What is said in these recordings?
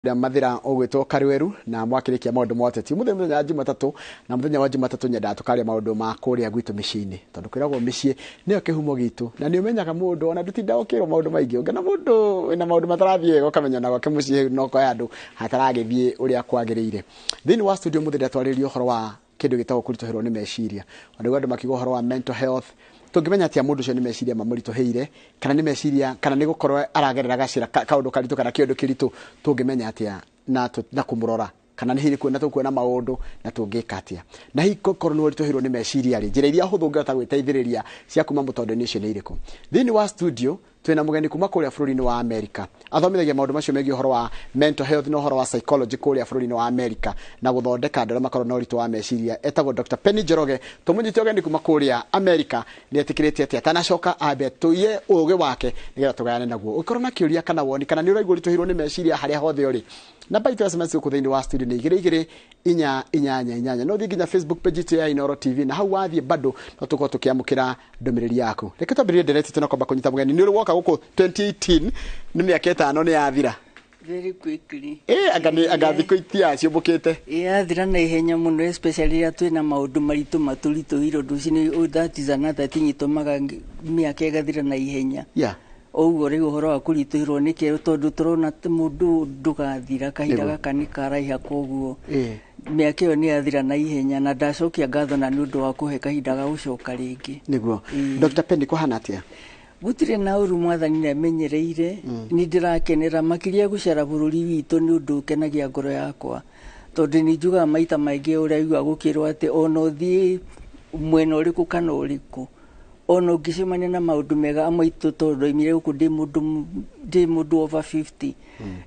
Mathira ũgwĩtwo Karweru na mwakĩrĩkia maũndũ ma ũteti mũthenya mũthenya wa Jumatatũ na mũthenya wa Jumatatũ nyendaga tũkaria maũndũ ma kũrĩa gwitũ mĩciĩ-inĩ tondũ kwĩragwo mĩciĩ nĩyo kĩhumo gitũ na nĩ ũmenyaga mũndũ ona ndũtindaga ũkĩrwo maũndũ maingĩ. Ũngĩona mũndũ wĩna maũndũ matarathiĩ wega ũkamenya ona gwake mũciĩ no kwa andũ hataragĩthiĩ ũrĩa kwagĩrĩire. Thĩinĩ wa studio mũthenya twarĩrĩria ũhoro wa kĩndũ gĩtagwo kũritũhĩrwo nĩ meciria. Ona andũ makiuga ũhoro wa mental health, tũngĩmenya atĩa mũndũ ũcio nĩ meciria mamũritũhĩire kana nĩ meciria kana nĩ gũkorwo aragerera gacĩra kaũndũ karitũ kana kĩũndũ kĩritũ, tũngĩmenya atĩa na kũmũrora kana nĩ hihi kuona tũkuona maũndũ na tũngĩka atĩa? Na hihi korwo nĩ ũritũhĩirwo nĩ meciria rĩ, njĩra iria hũthũ ũngĩhota gwĩteithĩrĩria cia kuma mũtondo-inĩ ũcio nĩ irĩkũ? Thĩinĩ wa studio twĩna mũgeni kuma kũrĩa bũrũri-inĩ wa America, athomithagia maũndũ macio megiĩ ũhoro wa mental health na ũhoro wa psychology kũrĩa bũrũri-inĩ wa America na gũthondeka andũ arĩa makoragwo na ũritũ wa meciria. Etagwo Dr. Penny Njoroge. Tũmũnyite ũgeni kuma kũrĩa America. Nĩ etĩkĩrĩte atĩ atanacoka ambe tũiye ũgĩ wake nĩgetha tũgayane naguo. Ũngĩkorwo na kĩũria kana woni kana nĩ ũraigua ũritũhĩirwo nĩ meciria harĩa hothe ũrĩ, namba itũ ya SMS gũkũ thĩinĩ wa studio nĩ 22488. No ũthiĩ nginya Facebook page itũ ya Inooro TV na hau wathiĩ bado no tũkorwo tũkĩamũkĩra ndũmĩrĩri yaku. Reke twambĩrĩrie ndereti tũ na kwamba kũnyita mũgeni. Nĩ ũrĩ woka gũkũ 2018, nĩ mĩaka 5 nĩ yathira. Very quickly. Anga nĩ anga thikũ itia ciũmbũkĩte. Yathira na ihenya mũno, especially rĩrĩa twĩna maũndũ maritũ matũritũhĩire. Ũndũ ũcio that is another thing ĩtũmaga mĩaka ĩgathira na ihenya. Ũguo rĩu ũhoro wa kũritũhĩrwo nĩ kĩo tondũ tũrona mũndũ ndũgathira kahinda gaka nĩ karaiha, koguo mĩaka ĩyo nĩ yathira na ihenya, na ndacokia ngatho na nĩ ũndũ wa kũhe kahinda ga gũcoka rĩngĩ. Nĩguo. Dr. Penny, kũhana atĩa? Gũtirĩ na ũru, Mwathani nĩ amenyereire. Nĩ ndĩrakenera makĩria gũcera bũrũri witũ, nĩ ũndũ ũkenagia ngoro yakwa tondũ nĩ njugaga maita maingĩ ũrĩa igua gũkĩrwo atĩ ona ũthiĩ mwena ũrĩkũ kana ũrĩkũ, ona ũngĩcemania na maũndũ mega amwe aitũ, tondũ ndoimire gũkũ ndĩ mũndũ over 50,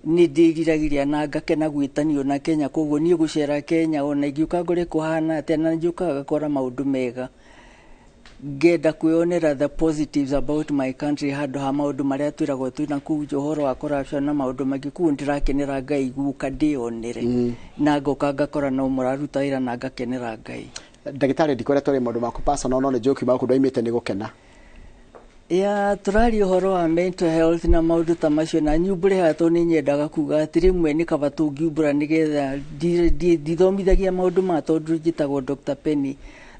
nĩ ndĩriragĩria na ngakena gwĩtanio na Kenya. Koguo niĩ gũcera Kenya, ona ingĩũka ngore kũhana atĩa, na njũkaga ngakora maũndũ mega, ngenda kwĩyonera the positives about my country handũ ha maũndũ marĩa twĩragwo twĩna kũu nja, ũhoro wa corruption na maũndũ maingĩ. Koguo ndĩrakenera Ngai guka ndĩyonere na ngoka ngakora no mũraruta wĩra na ngakenera Ngai. Ndagĩtarĩ, ndikoretwo rĩ maũndũ maku personal, no nĩ njũĩ kiuma gũkũ ndwaimĩte nĩ gũkena. Ya tũraria ũhoro wa mental health na maũndũ ta macio na nyumbũre haha tondũ nĩ nyendaga kuga atĩ rĩmwe nĩ kaba tũngiumbũra nĩgetha ndithomithagia maũndũ maya tondũ njĩtagwo Dr. Penny,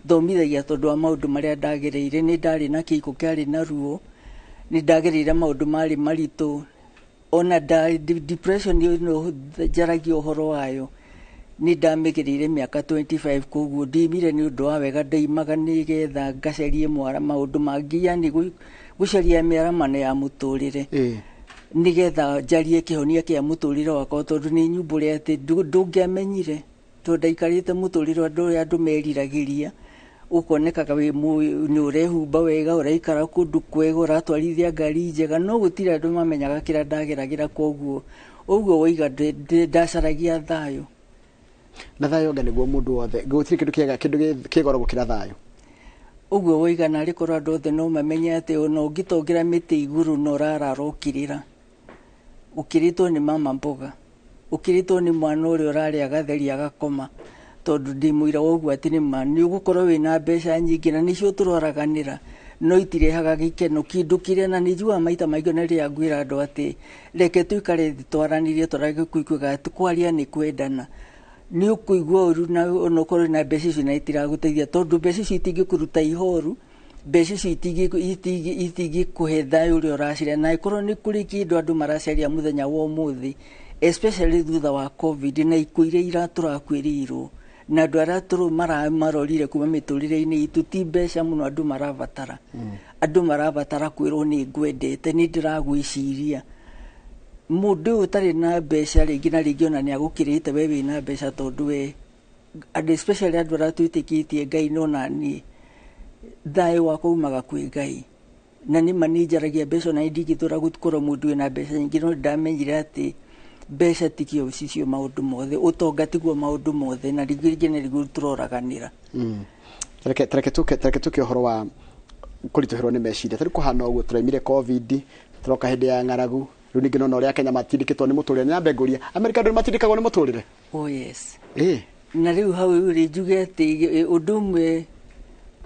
thomithagia tondũ wa maũndũ marĩa ndagereire. Nĩ ndarĩ na kĩhiko kĩarĩ na ruo, nĩ ndagereire maũndũ marĩ maritũ, ona depression ĩno njaragia ũhoro wayo nĩ ndamĩgereire mĩaka 25. Koguo ndimire nĩ ũndũ wa wega, ndaimaga nĩgetha ngacarie mwara maũndũ mangĩ, yani gũcaria mĩaramano ya mũtũrĩre nĩgetha njarie kĩhonia kĩa mũtũrĩre wakwa, tondũ nĩ nyumbũre atĩ ndũngĩamenyire tondũ ndaikarĩte mũtũrĩre andũ ũrĩa andũ meriragĩria, ũkonekaga wĩ nĩ ũrehumba wega, ũraikara kũndũ kwega, ũratwarithia ngari njega, no gũtirĩ andũ mamenyaga kĩrĩa ndageragĩra. Koguo ũguo woiga ndacaragia thayũ. Na thayũ anga nĩguo mũndũ wothe, gũtirĩ kĩndũ kĩega, kĩndũ kĩ goro gũkĩra thayũ. Ũguo woiga, narĩ korwo andũ othe no mamenye atĩ ona ũngĩtongera mĩtĩ igũrũ na ũrarara ũkĩrĩra, ũkĩrĩtwo nĩ mama mboga, ũkĩrĩtwo nĩ mwana ũrĩa ũrarĩa gatheri agakoma, tondũ ndĩ mũira wa ũguo atĩ nĩ ma nĩ ũgũkorwo wĩna mbeca nyingĩ na nĩcio tũroraganĩra, no itirehaga gĩkeno kĩndũ kĩrĩa. Na nĩ njugaga maita maingĩ na rĩrĩa ngwĩra andũ atĩ reke tũikare thĩ twaranĩrie, twarage kũiguaga atĩ kwaria nĩ kwendana, nĩ ũkũigua ũru na ona ũkorwo na mbeca icio na itiragũteithia, tondũ mbeca icio itingĩkũruta ihoru, mbeca icio itingĩkũhe thayũ ũrĩa ũracaria. Na ĩkorwo nĩ kũrĩ kĩndũ andũ maracaria mũthenya wa ũmũthĩ, especially thutha wa COVID na ikuũ iria tũrakuĩrĩirwo na andũ arĩa marorire kuma mĩtũrĩre-inĩ itũ, ti mbeca mũno andũ marabatara. Andũ marabatara kwĩrwo nĩ ngwendete, nĩ ndĩragwĩciria. Mũndũ ũyũ ũtarĩ na mbeca rĩngĩ na rĩngĩ ona nĩ agũkĩrĩte we wĩna mbeca, tondũ we andũ, especially andũ arĩa twĩtĩkĩtie Ngai, no naniĩ thayũ wakwa umaga kwĩ Ngai. Na nĩ ma nĩ njaragia mbeca, ona ndingĩtũra gũkorwo mũndũ wĩna mbeca nyingĩ, no ndamenyire atĩ mbeca tikio cicio maũndũ mothe, ũtonga tiguo maũndũ mothe, na rĩngĩ rĩngĩ nĩ rĩguo tũroraganĩra. Reke tũke ũhoro wa kũritũhĩrwo nĩ meciria. Tarĩu kũhana ũguo tũraimire COVID, tũroka hĩndĩ ya ng'aragu, rĩu ningĩ nona ũrĩa Kenya matindĩkĩtwo nĩ mũtũrĩre. Nyambe ngũrie, Amerika andũ nĩ matindĩkagwo nĩ mũtũrĩre? Oh yes. Ĩ. Na rĩu hau rĩ, njuge atĩ ũndũ ũmwe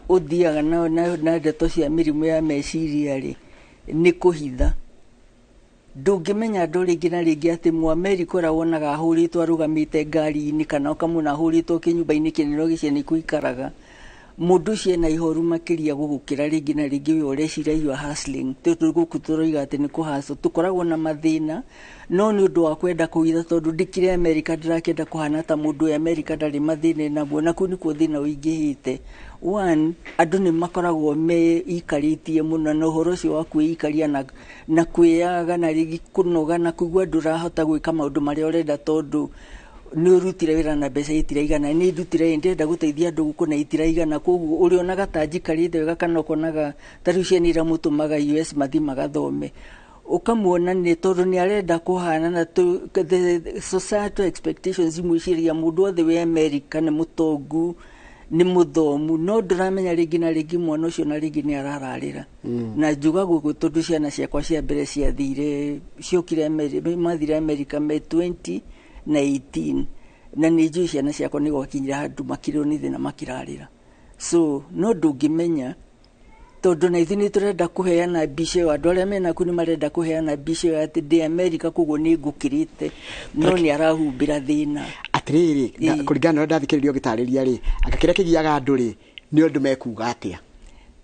ũthiaga na ndeto cia mĩrimũ ya meciria rĩ, nĩ kũhitha. Ndũngĩmenya andũ rĩngĩ na rĩngĩ atĩ Mũamerika ũrĩa wonaga ahũrĩtwo arũgamĩte ngari-inĩ kana ũkamwona ahũrĩtwo kĩnyũmba-inĩ kĩnene gĩcigo-inĩ kũikaraga, mũndũ ũcio ena ihoru makĩria gũgũkĩra rĩngĩ na rĩngĩ we ũreciria you are hustling. Tondũ gũkũ tũroiga atĩ nĩ kũhustle, tũkoragwo na mathĩna no nĩ ũndũ wa kwenda kũhitha, tondũ ndĩkĩrĩ America ndĩrakĩenda kũhana ta mũndũ wĩ America ndarĩ mathĩna naguo, na kũu nĩkuo thĩna ũingĩhĩte. One, andũ nĩ makoragwo meikarĩtie mũno na ũhoro ũcio wa kwĩikaria na kwĩyaga na rĩngĩ kũnoga na kũigua ndũrahota gwĩka maũndũ marĩa ũrenda tondũ nĩ ũrutire wĩra na mbeca itiraigana. Nĩ ndutire, ndĩrenda gũteithia andũ gũkũ na itiraigana, koguo ũrĩonaga ta njikarĩte wega kana ũkonaga ta rĩu ciana iria mũtũmaga US mathiĩ magathome, ũkamuona nĩ tondũ nĩ arenda kũhana na the societal expectations imwĩciragia mũndũ wothe wĩ America nĩ mũtongu, nĩ mũthomu, no ndũramenya rĩngĩ na rĩngĩ mwana ũcio na rĩngĩ nĩ arararĩra. Na njuga gũkũ tondũ ciana ciakwa cia mbere ciathire, ciokire America, mathire America me 20 na 18, na nĩ njũĩ ciana ciakwa nĩ gwakinyire handũ makirwo nĩ thĩna makĩrarĩra. So no ndũngĩmenya tondũ na ithuĩ nĩ tũrenda kũheana mbica ĩyo, andũ arĩa mena kũu nĩ marenda kũheana mbica ĩyo atĩ ndĩ America koguo nĩ ngũkĩrĩte, no nĩ arahumbĩra thĩna. Atirĩrĩ, kũringana na ũrĩa ndathikĩrĩria ũgĩtarĩria rĩ, anga kĩrĩa kĩgiaga andũ rĩ nĩ ũndũ mekuga atĩa?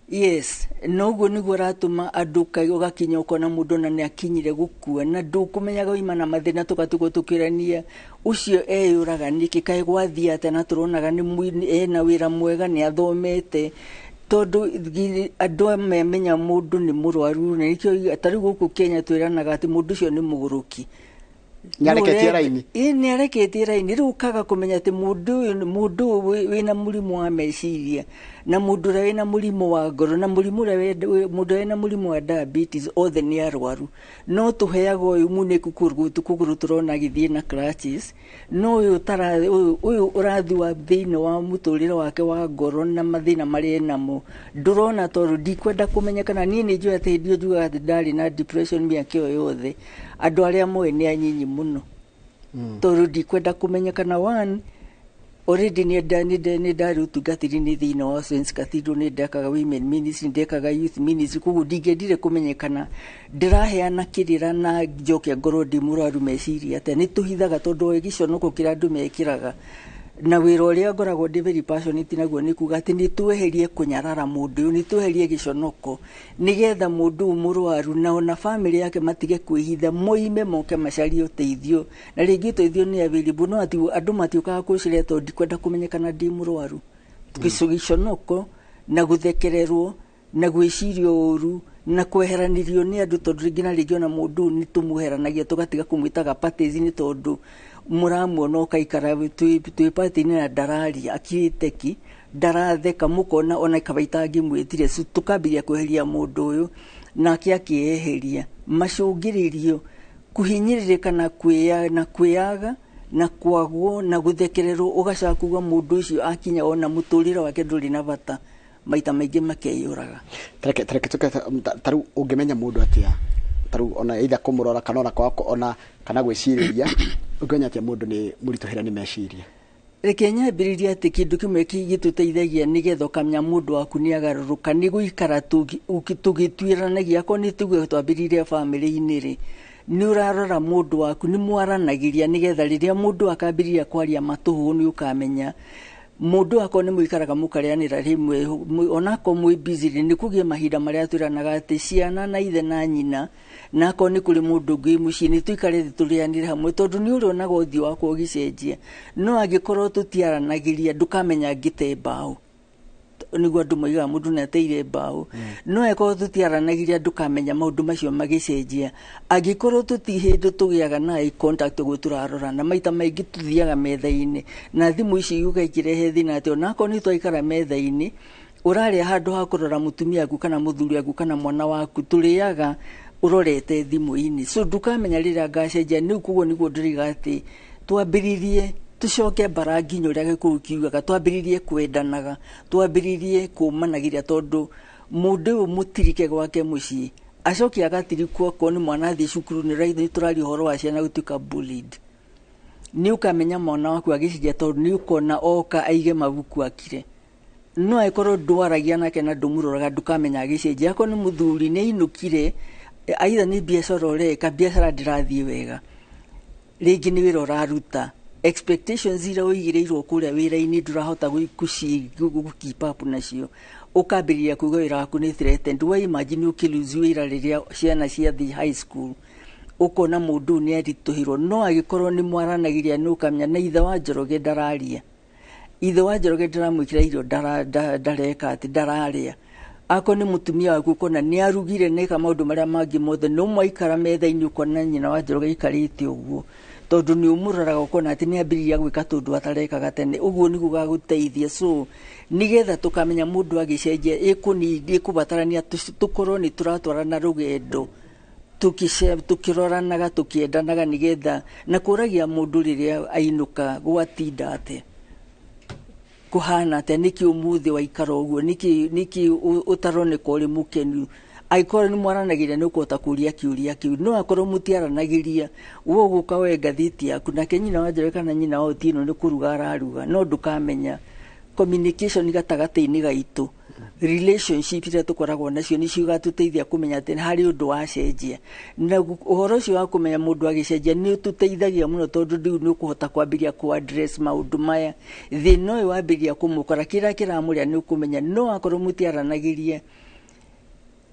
Yes, noguo nĩguo ũratũma andũ ũgakinya ũkona mũndũ ona nĩ akinyire gũkua na ndũkũmenyaga oima na mathĩna, tũgatigwo tũkĩrania ũcio eyũraga nĩkĩ, kaĩ gwathiĩ atĩa, na tũronaga nĩ ena wĩra mwega, nĩ athomete, tondũ andũ amemenya mũndũ nĩ mũrwaru, na nĩkĩo ta rĩu gũkũ Kenya twĩranaga atĩ mũndũ ũcio nĩ mũgũrũki. Nĩareketie raini. Ĩĩ, nĩareketie raini. Rĩu ũkaga kũmenya atĩ mũndũ ũyũ, mũndũ ũyũ wĩna mũrimũ wa meciria na mũndũ ũrĩa wĩna mũrimũ wa ngoro na mũrimũ ũrĩa mũndũ ũrĩa wĩna mũrimũ wa diabetes, othe nĩ arwaru, no tũheaga ũyũ munĩku kũgũrũ tũrona agĩthiĩ na crutches, no ũyũ ũyũ ũrathua thĩinĩ wa mũtũrĩre wake wa ngoro na mathĩna marĩa enamo ndũrona, tondũ ndikwenda kũmenya kana niĩ nĩ njũĩ atĩ hĩndĩ ĩyo njugaga atĩ ndarĩ na depression mĩaka ĩyo yothe, andũ arĩa moĩ nĩ anyinyi mũno, tondũ ndikwenda kũmenya kana one already nĩ ndarĩ ũtungatĩri-inĩ thĩinĩ wa Saints Cathedral, nĩ ndekaga women ministry, nĩ ndekaga youth ministry, koguo ndingĩendire kũmenyekana ndĩraheana kĩrĩra na njoke ngorwo ndĩ mũrwaru meciria atĩa. Nĩ tũhithaga tondũ gĩconoko kĩrĩa andũ mekĩraga na wĩra ũrĩa ngoragwo ndĩ very passionate naguo nĩ kuga atĩ nĩ tweherie kũnyarara mũndũ ũyũ, nĩ tweherie gĩconoko nĩgetha mũndũ ũyũ mũrwaru na ona famĩlĩ yake matige kwĩhitha, moime moke macarie ũteithio, na rĩngĩ ũteithio nĩ available, no ati andũ matiũkaga kũcaria tondũ ndikwenda kũmenyekana ndĩ mũrwaru. Gĩconoko na gũthekererwo na gwĩcirio ũru na kweheranĩrio nĩ andũ, tondũ rĩngĩ na rĩngĩ ona mũndũ ũyũ nĩ tũmweheranagia tũgatiga kũmwĩtaga parties nĩ tondũ mũramuona ũkaikara twĩ party-inĩ na ndararia, akirĩte ki, ndaratheka, mũkona ona kaba itangĩmwĩtire, tũkambĩrĩria kweheria mũndũ ũyũ nake akĩeheria macũngĩrĩrio kũhinyĩrĩrĩka na kwĩyaga na kwagwo na gũthekererwo, ũgacoka kuga mũndũ ũcio akinya ona mũtũrĩre wake ndũrĩ na bata, maita maingĩ makeyũraga. Tareke ta rĩu ũngĩmenya mũndũ atĩa, ta rĩu ona either kũmũrora kana ona ona kana gwĩcirĩria, ũngĩmenya atĩa mũndũ nĩ mũritũhĩre nĩ meciria? Reke nyambĩrĩrie atĩ kĩndũ kĩmwe gĩtũteithagia nĩgetha ũkamenya mũndũ waku nĩ agarũrũka nĩ gũikara tũgĩtuĩranagia, akorwo nĩ tuge twambĩrĩirie bamĩrĩ-inĩ rĩ, nĩ ũrarora mũndũ waku, nĩ mwaranagĩria nĩgetha rĩrĩa mũndũ akambĩrĩria kwaria matũhũ nĩ ũkamenya mũndũ akorwo nĩ mũikaraga mũkarĩanĩra rĩmwe, onakorwo mwĩ busy rĩ, nĩ kũgĩe mahinda marĩa twĩranaga atĩ ciana na ithe na nyina, na akorwo nĩ kũrĩ mũndũ ũngĩ mũciĩ nĩ tũikare thĩ tũrĩanĩre hamwe, tondũ nĩ ũrĩonaga ũthiũ wakwa ũgĩcenjia. No angĩkorwo tũtiaranagĩria ndũkamenya ngĩte mbaũ, nĩguo andũ moigaga mũndũ nĩ ateire mbaũ, no angĩkorwo tũtiaranagĩria ndũkamenya maũndũ macio magĩcenjia. Angĩkorwo tũti hĩndĩ tũgĩaga na eye contact ũguo tũrarorana, maita maingĩ tũthiaga metha-inĩ na thimũ ici iuga ikĩrehe thĩna atĩ onakorwo nĩ twaikara metha-inĩ ũrarĩa handũ ha kũrora mũtumia waku kana mũthuri waku kana mwana waku, tũrĩaga ũrorete thimũ-inĩ, so ndũkamenya rĩrĩa ngacenjia. Nĩu koguo nĩguo ndĩroiga atĩ twambĩrĩrie tucoke mbara nginya ũrĩa Gĩkũyũ kiugaga, twambĩrĩrie kwendanaga, twambĩrĩrie kũmanagĩria, tondũ mũndũ ũyũ mũtirike gwake mũciĩ acoke agatirikwo akorwo nĩ mwana athiĩ cukuru, nĩ tũraria ũhoro wa ciana gũtuĩka bullied, nĩ ũkamenya mwana waku agĩcenjia tondũ nĩ ũkona oka aige mabuku akire, no angĩkorwo ndwaragia nake na ndũmũroraga ndũkamenya agĩcenjia. Akorwo nĩ mũthuri nĩ ainũkire Aitha nĩ biacara ũreka, biacara ndĩrathiĩ wega, rĩngĩ nĩ wĩra ũraruta, expectations iria ũigĩrĩirwo kũrĩa wĩra-inĩ ndũrahota gũ keep up nacio, ũkambĩrĩria kuga wĩra waku nĩ threatened. Wa imagine ũkĩlose wĩra rĩrĩa ciana ciathiĩ high school, ũkona mũndũ ũyũ nĩ aritũhĩrwo. No angĩkorwo nĩ mwaranagĩria, nĩ ũkamenya na ithe wa Njoroge ndararia, ithe wa Njoroge ndaramwĩkĩra irio, ndareka atĩ ndararĩa. Akorwo nĩ mũtumia waku, ũkona nĩ arugire neka maũndũ marĩa mangĩ mothe, no mwaikara metha-inĩ ũkona nyina wa Njoroge aikarĩte ũguo, tondũ nĩ ũmũroraga ũkona atĩ nĩ ambĩrĩria gwĩka tũndũ atarekaga tene. Ũguo nĩguo gagũteithia. So nĩgetha tũkamenya mũndũ agĩcenjia, ĩkũbatarania tũkorwo nĩ tũratwarana rũgendo, tukĩroranaga, tũkĩendanaga, nĩgetha na kũragia mũndũ rĩrĩa ainũka, gwatinda atĩa, kũhana atĩa, nĩkĩ ũmũthĩ waikara ũguo, nĩkĩ ũtaroneka ũrĩ mũkenu. Angĩkorwo nĩ mwaranagĩria, nĩ ũkũhota kũria kĩũria kĩu. No akorwo mũtiaranagĩria, we ũgũka woe ngathĩti yaku, nake nyina wa Njoroge kana nyina wa Otieno nĩ kũruga araruga, no ndũkamenya. Communication gatagatĩ-inĩ gaitũ, relationship iria tũkoragwo nacio, nĩcio igatũteithia kũmenya atĩ harĩ ũndũ wacenjia. Na ũhoro ũcio wa kũmenya mũndũ agĩcenjia nĩ ũtũteithagia mũno, tondũ rĩu nĩ ũkũhota kwambĩrĩria kũ address maũndũ maya. Thĩna ũyũ wambĩrĩria kũmũkora, kĩrĩa kĩramũrĩa nĩ ũkũmenya. No akorwo mũtiaranagĩria,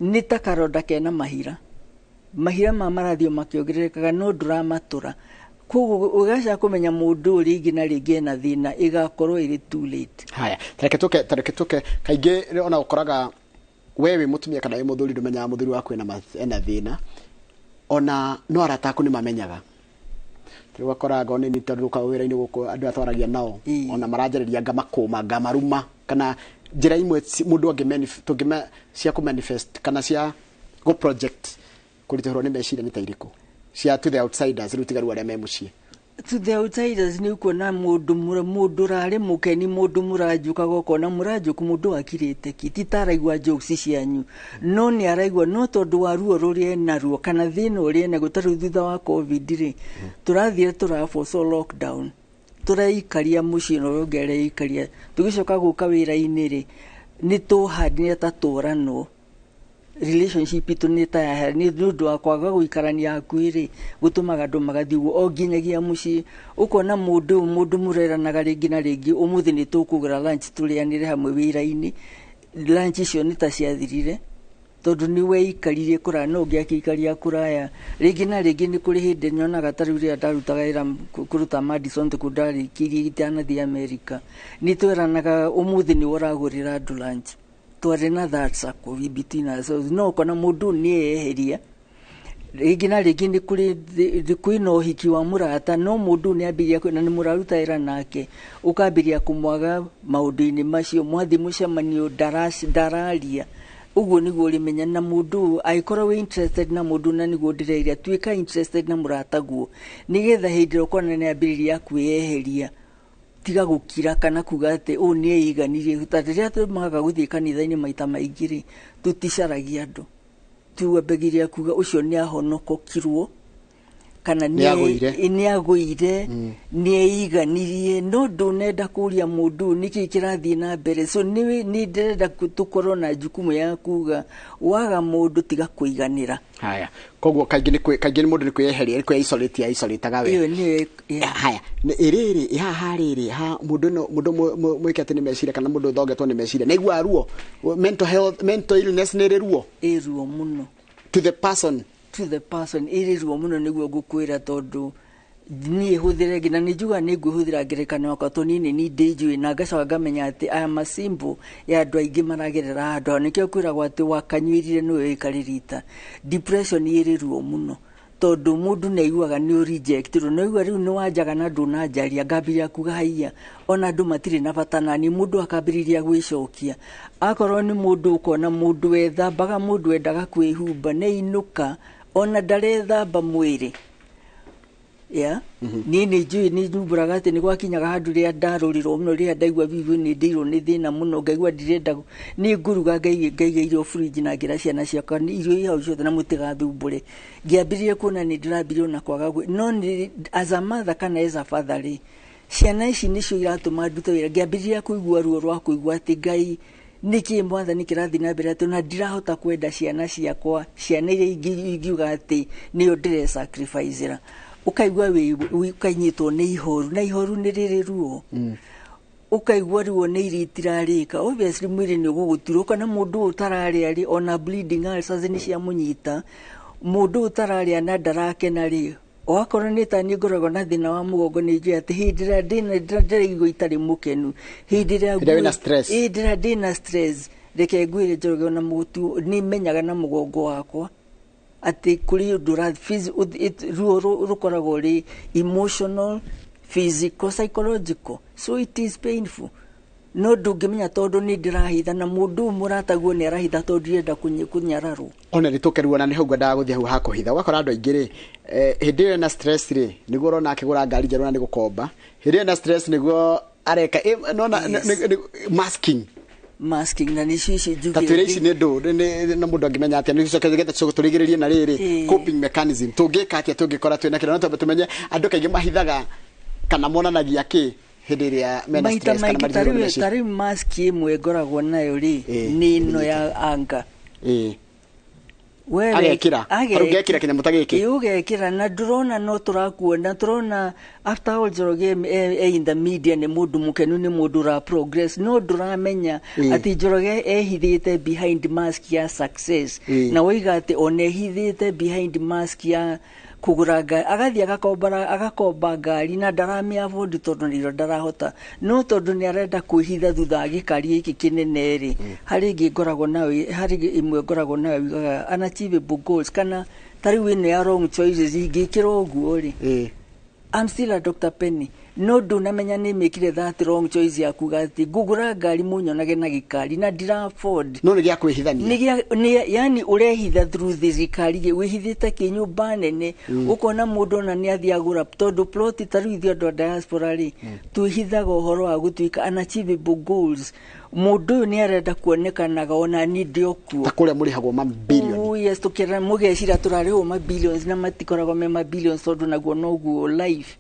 nĩ ta karonda kena mahira, mahira ma marathiĩ makĩongererekaga, no ndũramatũra. Koguo ũgaca kũmenya mũndũ ũyũ rĩngĩ na rĩngĩ ena thĩna, ĩgakorwo ĩrĩ too late. Haya, tareke tũke kaingĩ ona ũkoraga we wĩ mũtumia kana wĩ mũthuri, ndũmenyaga mũthuri waku ena thĩna, ona no arata aku nĩ mamenyaga. Rĩu ũgakora ngo nĩ tondũ ũkaga wĩra-inĩ gũkũ, andũ atwaragia nao ona maranjarĩria, ngamakũma, ngamaruma, kana njĩra imwe mũndũ tũngĩme cia kũ manifest kana cia gũ project kũritũhĩrwo nĩ meciria nĩ ta irĩkũ cia to the outsiders, rĩu tiga rĩu arĩa me mũciĩ? To the outsiders, nĩ ũkuona mũndũ ũrarĩ mũkeni, mũndũ mũranjũkaga, ũkona mũranjũku, mũndũ akirĩte ki, ti ta araigua jokes cianyu, no nĩ araigua, no tondũ wa ruo rũrĩa enaruo kana thĩna ũrĩa enaguo. Ta rĩu thutha wa COVID rĩ, tũrathire tũraboco lockdown, tũreikaria mũciĩ na ũrĩa ũngĩ areikaria, tũgĩcoka gũka wĩra-inĩ rĩ, nĩ tũhandire ta tũranwo relationship itũ nĩ ta ya nĩ ũndũ wa kwaga gũikarania hakuhĩ rĩ, gũtũmaga andũ magathiĩ ũguo o nginyagia mũciĩ. Ũkona mũndũ ũyũ, mũndũ mũreranaga rĩngĩ na rĩngĩ, ũmũthĩ nĩ tũkũgũra lunch tũrĩanĩre hamwe wĩra-inĩ, lunch icio nĩ ta ciathirire, tondũ nĩ weikaririe kũraya no ũngĩ akĩikaria kũraya. Rĩngĩ na rĩngĩ nĩ kũrĩ hĩndĩ nyonaga ta rĩu rĩrĩa ndarutaga wĩra kũruta Madison, kũ ndarĩkĩirie itanathiĩ America, nĩ tweranaga ũmũthĩ nĩ ũragũrĩra andũ lunch, twarĩ na that circle in between ourselves. No ũkona mũndũ nĩ eyeheria. Rĩngĩ na rĩngĩ nĩ kũrĩ kwĩna ũhiki wa mũrata, no mũndũ nĩ ambĩrĩria na nĩ mũraruta wĩra nake, ũkambĩrĩria kũmwaga maũndũ-inĩ macio, mwathiĩ mũcemanio ndararia. Ũguo nĩguo ũrĩmenya na mũndũ ũyũ, angĩkorwo wĩ interested na mũndũ, na nĩguo ndĩreria, tuĩka interested na mũrataguo, nĩgetha hĩndĩ ĩrĩa ũkona nĩ ambĩrĩria kwĩyeheria, tiga gũkira kana kuga atĩ ũũ nĩ eiganirie. Ta rĩrĩa tũmaga gũthiĩ kanitha-inĩ maita maingĩ rĩ, tũticaragia andũ, tuambagĩrĩria kuga ũcio nĩ ahonokokirwo kana Nĩ agũire. Nĩ agũire, nĩ eiganirie, no ndũnenda kũria mũndũ ũyũ nĩkĩ kĩrathiĩ na mbere. So nĩ ndĩrenda tũkorwo na jukumu ya kuga waga mũndũ, tiga kũiganĩra. Haya, koguo kaingĩ nĩ mũndũ nĩ kwĩyeheria, nĩ kwĩ isolate isolate we. Ĩyo nĩyo, yeah. Haya, ĩrĩrĩ ĩhaha rĩrĩ ha mũndũ no mũndũ mwĩke atĩ nĩ meciria kana mũndũ ũthongetwo nĩ meciria nĩ aiguaga ruo, mental health, mental illness nĩ ĩrĩ ruo? Ĩ ruo mũno. To the person. To the person ĩrĩ ruo mũno, nĩguo ngũkwĩra, tondũ niĩ hũthĩre nginya nĩ njugaga nĩ ngwĩhũthĩra ngerekano yakwa, tondũ niĩ nĩ niĩ ndĩnjũĩ, na ngacoka ngamenya atĩ aya macimbo ya andũ aingĩ maragerera handũ hau. Nĩkĩo kwĩragwo atĩ wakanyuĩrire nĩwe wĩkarĩrita. Depression ĩrĩ ruo mũno, tondũ mũndũ nĩ aiguaga nĩ rejected, no aigua rĩu nĩ wanjaga na ndũnanjaria, ngambĩrĩria kuga haiya, ona andũ matirĩ na bata nani. Mũndũ akambĩrĩria gwĩcokia, akorwo nĩ mũndũ ũkona mũndũ wethambaga, mũndũ wendaga kwĩhumba, nĩ ainũka ona ndarethamba mwĩrĩ. Ya niĩ nĩ njũĩ nĩ nyumbũraga atĩ nĩ gwakinyaga handũ rĩrĩa ndarũrirwo mũno, rĩrĩa ndaigua biũ nĩ ndĩirwo nĩ thĩna mũno, ngaigua ndirenda, nĩ ngũruga, ngaiga irio fridge na ngĩra ciana ciakwa, "Nĩ irio i hau ciothe na mũtigathumbũre." Ngĩambĩrĩria kuona nĩ ndĩrambirie ona kwaga no nĩ as a mother kana as a father rĩ, ciana ici nĩcio iratũma ndute wĩra. Ngĩambĩrĩria kũigua ruo rwa kũigua atĩ Ngai Nĩkĩ mwathani kĩrathiĩ na mbere atĩ ona ndirahota kwenda ciana ciakwa, ciana iria ingiuga atĩ nĩyo ndĩresacrificera? Ũkaigua ũkanyitwo nĩ ihoru, na ihoru nĩ rĩrĩ ruo. Ũkaigua ruo nĩ irio itirarĩka. Obviously mwĩrĩ nĩ ũgũgũtura. Ũkona mũndũ ũyũ ũtararĩa rĩ, ona bleeding ulcers nĩ ciamũnyita. Mũndũ ũyũ ũtararĩa na ndarakena rĩ, wakorwo nĩ ta niĩ ngoragwo na thĩna wa mũgongo, nĩ njũĩ atĩ hĩndĩ ĩrĩa ndĩraigua itarĩ mũkenu, hĩndĩ ĩrĩa Hĩndĩ ĩrĩa wĩna stress. Hĩndĩ ĩrĩa ndĩna stress, reke ngwĩre Njoroge, ona mũtu nĩ menyaga na mũgongo wakwa atĩ kũrĩ ũndũ ruo rũkoragwo rĩ emotional, physical, psychological, so it is painful. No ndũngĩmenya tondũ nĩ ndĩrahitha, na mũndũ ũyũ mũrataguo nĩ arahitha tondũ ndirenda kũnyararwo. Ona nĩ tũkeruo na nĩho ngwendaga gũthiĩ hau hakũhitha. Ũgakora andũ aingĩ rĩ, hĩndĩ ĩyo ena stress rĩ, nĩguo ũrona akĩgũra ngari njerũ na nĩ gũkomba. Hĩndĩ ĩyo ena stress nĩguo areka nona masking. Masking, na nĩcio ici Ta twĩre ici nĩ ndũ na mũndũ angĩmenya atĩa nĩ coke getha tũcoke tũrigĩrĩrie na rĩrĩ coping mechanism, tũngĩka atĩa tũngĩkora twĩna kĩrĩa? No twambe tũmenye andũ kaingĩ mahithaga kana monanagia kĩ hĩndĩ ĩrĩa mena maita stress kana maingĩ. maritũhĩirwo nĩ meciria. Tarĩu mask ĩmwe ngoragwo nayo rĩ, nĩ ĩno ya anga. Wewe Agekĩra. Tarĩu ngekĩra kĩnyamũ ta gĩkĩ. Ĩ, ũgekĩra na ndũrona, no tũrakuona, tũrona after all Njoroge e in the media, nĩ mũndũ mũkenu, nĩ mũndũ ũra progress, no ndũramenya atĩ Njoroge ehithĩte behind mask ya success. Na woiga atĩ ona ehithĩte behind mask ya kũgũra ngari, agathiĩ agakombara, agakomba ngari na ndaramĩ afford tondũ nĩro ndarahota, no tondũ nĩ arenda kwĩhitha thutha wa gĩkari gĩkĩ kĩnene rĩ. Harĩ ĩngĩ ngoragwo nayo, harĩ ĩmwe ngoragwo nayo yugaga unachievable goals, kana ta rĩu ĩno ya wrong choices, ingĩkĩra ũguo rĩ, I'm still a Dr. Penny, no ndũnamenya nĩ mĩkire that wrong choice ya kuga atĩ ngũgũra ngari mũnyonage na gĩkari na ndira afford. No nĩ gĩa kwĩhithania. Nĩ yani ũrehitha through thirikari wĩhithĩte kĩnyũmba nene. Ũkona mũndũ ona nĩ athiĩ agũra tondũ plot. Ta rĩu ithuĩ andũ a diaspora rĩ, twĩhithaga ũhoro wa gũtuĩka unachievable goals. Mũndũ ũyũ nĩ arenda kuonekanaga ona niĩ ndĩ o kuo. Ta kũrĩa mũrĩhagwo mabilioni. Oh, yes, tukĩra mũgecira tũrarĩhwo ma billions na matikoragwo me ma billions, tondũ naguo noguo life